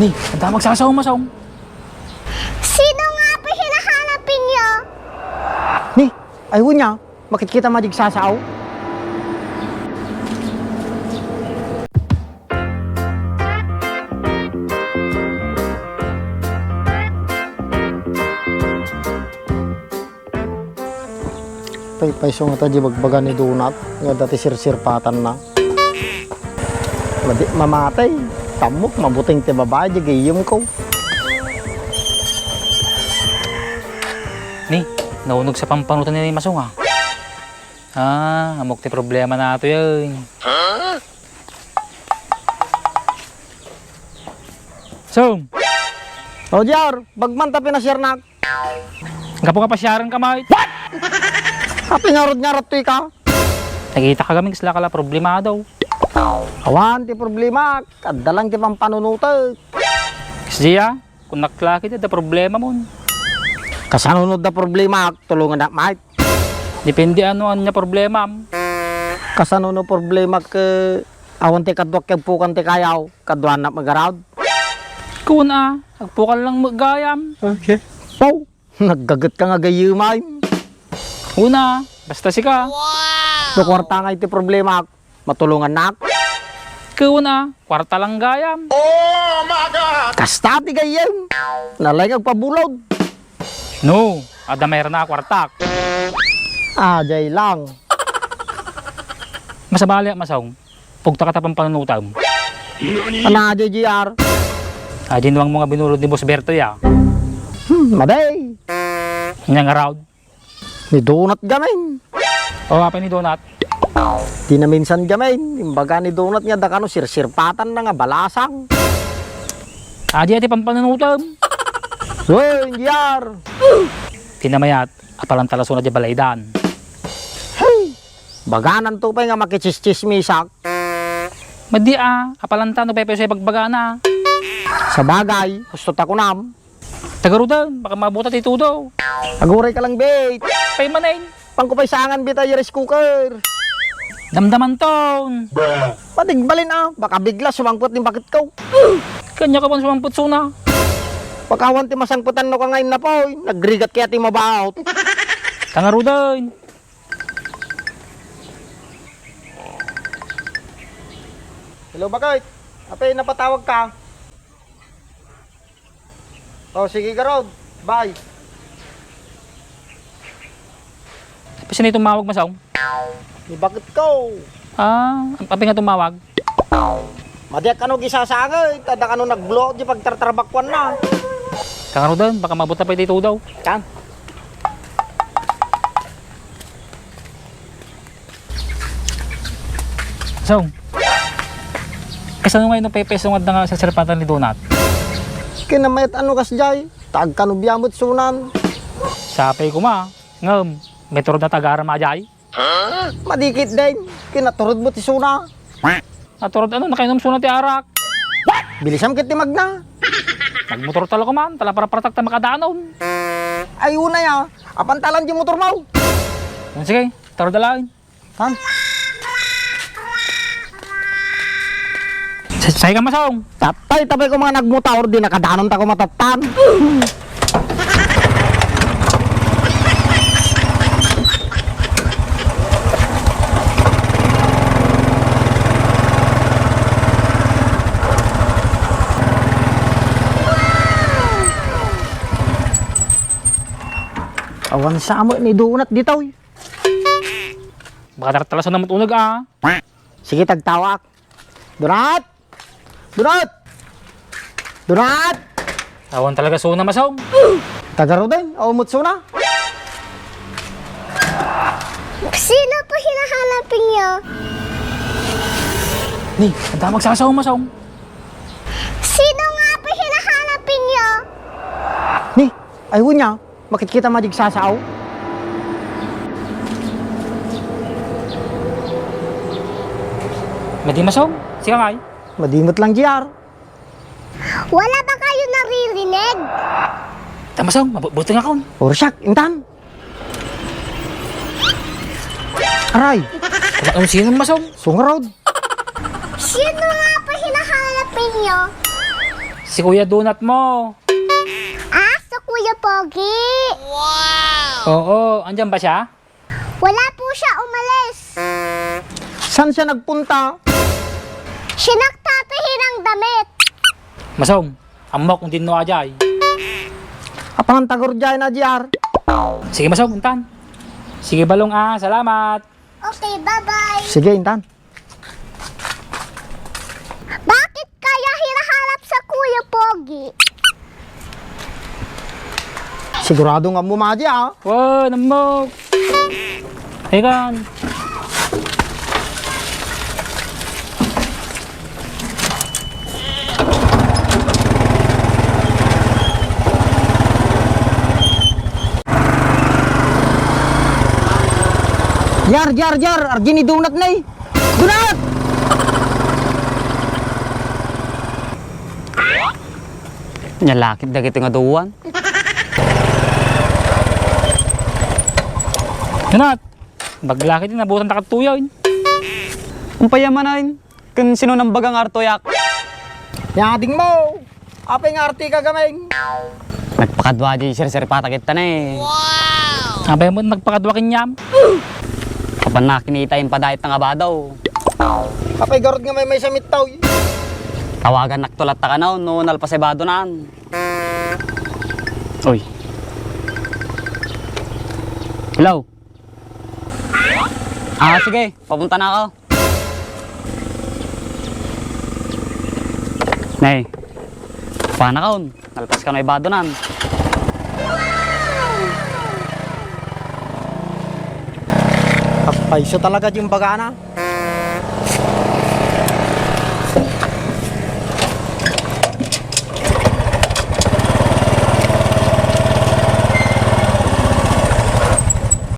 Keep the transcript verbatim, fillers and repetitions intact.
Ni, adda magsasao, Masong. Sino nga pay hinahanap ninyo? Ni, ay, wen aya, makitkita met diay agsasao. Paypayso ngata diay bagbaga ni Donut nga adda ti sirsirpatanna. Madi mamatay. Ammok, mabuteng ti babai diay gayyemko. Ni, naunog sa pampanutan ni Masong, a. Ah, ammok ti problemana ditoy, ay. Song! O, J R, bag man ta pinasiarnak. Gapu nga pasiarenka met. What? Apay ngarud nga arattoyka? Nakitaka gamin kasla ka la problemado. Awan ti problema, adda lang ti pampanunotek. Kasdiay, kunak la ket adda problemamon. Kasano no adda problema, tulongannak met. Depende no ania problemam. Kasano no problemak, awan ti kaduak ti agpukan ti kayaw, kaduanak met garud? Kuna, agpukan lang met gayam. Okay. Wow, naggagetka nga gayyem. Kuna, basta sika. Wow! No kuarta ngay ti problemak, matulongannak? Kuna, kuarta lang gayam. Oh my God! Kasta ti gayyem. Nalaing agpabulod. No, adda mairna a kuartak. Ah, diay lang. Masabali, Masong. Pugtaka ta pampanunotam. Ano, diay, J R? Ay, dinuangmo nga binulod ni Boss Berto, ya. Hmm, madi. Ania ngarud? Ni Donut gamin. O, apay ni Donut? Di naminsan gamin. Imbaga ni Donut nga adda kano sirsirpatanna nga balasang. Adi, adi, pampanunotam. Wen, J R. Ti namayat, apalanta la sona diay balaydan. Hey! Bagananto pay nga makitsistsismisak. Madi a, apalanta no paypayso ti bagbagana. Sabagay, husto ta kunam. Tagaruden, baka mabuta ti tudo. Agurayka lang, bet. Pay manen. Panko pay sangan, bet, a rice cooker. Damdamanton. Bruh. Patigbalin, a. Baka bigla sumangpet ti baketko. Kaniak man sumangpet sona. Baka awan ti masangpetan no ka nga innapoy. Nagrigat kaya ti mabaot. Tagaruden. Hello, baket. Apay, napatawagka? O, sige, garud. Bye. Apay, sino ti tumawag, Masong? Ni baketko. Ah, apay nga tumawag? Madiak kano gisasangay, ta adda kano nag-blow out diay pagtartarbakuanna. Tagaruden, baka mabuta pay ti tudo. Kan? Song, kasano ngay no paypayso nga adda nga sirsirpatan ni Donut? Kinamayat ano kasdiay, ta agkano biya met sonan. Sapay koma, ngem, maturod a tagarem a diay. Madi ketdin, kinaturod met ti sona. Naturod ano, nakainom sona ti arak. Bilisam ket ti magna. Nagmotorta la koma, ta la parapartak ta makadanon. Ay, unay a, apanta lang diay motormo. O, sige, tarod a laeng. Tan? Sa-, saika, Masong. Tatay, tapay ko mga nagmotor, di nakadanonta ko matattan. Awan sa met ni Donut ditoy. Baka tartalasan na met uneg, a. Sige, tagtawak. Donut! Donut! Donut! Awan talaga sona, Masong. Tagaruden, awan met sona. Sino po hinahanap ninyo? Ni, adda magsasao, Masong. Sino nga po hinahanap ninyo? Ni, ay, wen aya. Makitkita met diay agsasao. Madi, Masong? Sika ngay? Madi met lang, J R. Wala ba kayo naririnig? Ta, Masong, mabu-, butengakon. Orsak, intan. Aray! Ano, sino, Masong? Sungarod. Sino nga po Inyo? Si Kuya Donut mo. Ah, si Kuya Pogi. Oo, andyan ba siya? Wala po siya umalis. Saan siya nagpunta? Sinakta ti hinang damit. Masong, ammok kung dinno ajay. Apangan tagor jay na, J R. Sige, Masong, intan. Sige, Balong, ah. Salamat. Okay, bye-bye. Sige, intan. Bakit kaya hinahanap sa Kuya Pogi? Sigurado nga mumadi, ah. Wow, namog. Ikan. Jar, jar, jar! Arjini donut na eh! Donut! Nya lakit dagiti nga duwan. Donut! Baglakit na, butan ta kadtuyaw, eh. Ang payamanan. Ken sino nang baga nga artoyak? Yading mo! Apay nga arti ka, gameng? Nagpakadua di sirsiripata kita ne. Apay mo nagpakadua kenyam? Kapan nakinita yung padait nga bado. Apay garod nga may may samit tao, eh. Tawagan naktulat ta kanaw no nalpasay bado naan. Oy. Hello? Ah, sige. Papunta na ako. Nay, panakon. Nalpas ka na ibadonan. Apay, so talaga yung bagana.